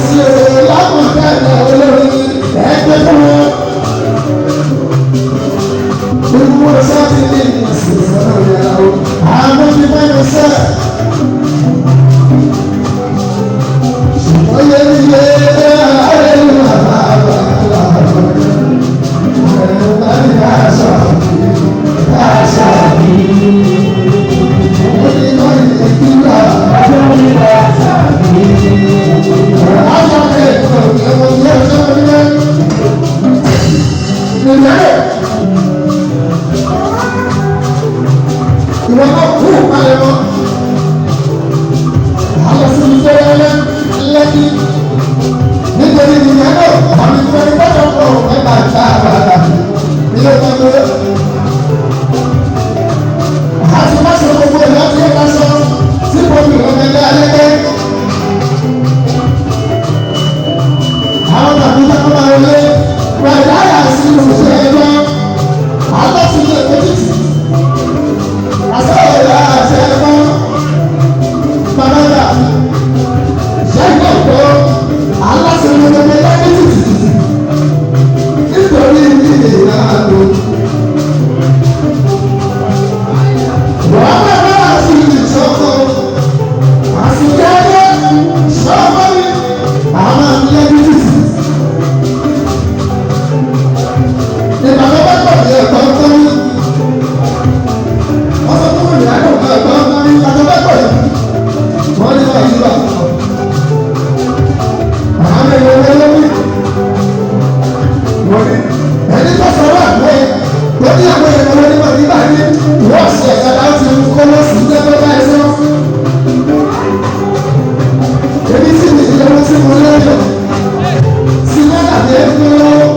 Sí lámọ̀tẹ́lẹ̀ olórí ẹgbẹ́ fún wọn. Gbogbo sọ́ọ̀tì ní ìsìnkú ìyàwó. Àwọn ti fẹ́ sẹ́. Ṣùgbọ́n yẹ iye ayé bàbá bàbá ẹ̀rọ bá ní aṣọ aṣọ mi. Ó ní kọ́ ìdílé àwọn ẹ̀kọ́ ìyẹ̀wò ní ọjọ́ orílẹ̀. Nìyẹn ìwọ náà kú palẹ̀ mọ́. Àwọn sì ń fẹ́rẹ́ lẹ́kí. Nítorí ìyẹn náà, àmì ìfẹ́ni gbọ́dọ̀ pọ̀ mẹ́ta ìta àbàdà. Ilé ìtọ́jú rẹ̀. Àti má ṣe gbogbo ìyá tí ó bá sọ tí mo fi ọmọ ẹgbẹ́ alẹ́gbẹ́. Àwọn tàbí sábà máa ń lé ràdáyà sí ìṣe ẹjọ́. Àlọ́sí ilé méjìlí. Àṣẹ àṣẹ ẹ̀fọ́. Bàbá ṣẹ́yìn ọ̀pọ̀ aláṣẹ ọmọ ẹgbẹ́ méjìlí. Nítorí ìdílé àgbo. Wàhálà náà sì ń sọ́kọ̀. Àsìkò ẹgbẹ́ sọ́kọ̀ mi. Àwọn àmì ẹbí títì. Ìbàdàn bá pọ̀ ní ẹ̀kọ́ tó ní. Wọ́n sọ fún mi àgbọ̀ ẹ̀kọ́ tó ní ìbàdàn bá pọ̀ yìí. Wọ́n ní wọ́n yìí wà. Àwọn èèyàn wọlé wí. Wọ́n ní ẹni tó sọ̀rọ̀ àgbẹ̀ tó ní àwọn èèyàn wọlé wọ́n ní báyìí. Wọ́n ṣe ẹ̀ka láti kó lọ sí ìjọba báyìí sọ. Èmi sì ní ìyẹ̀wò tí mo lẹ́yọ̀. Sí mẹ́ta ní ẹni tó lọ́wọ́.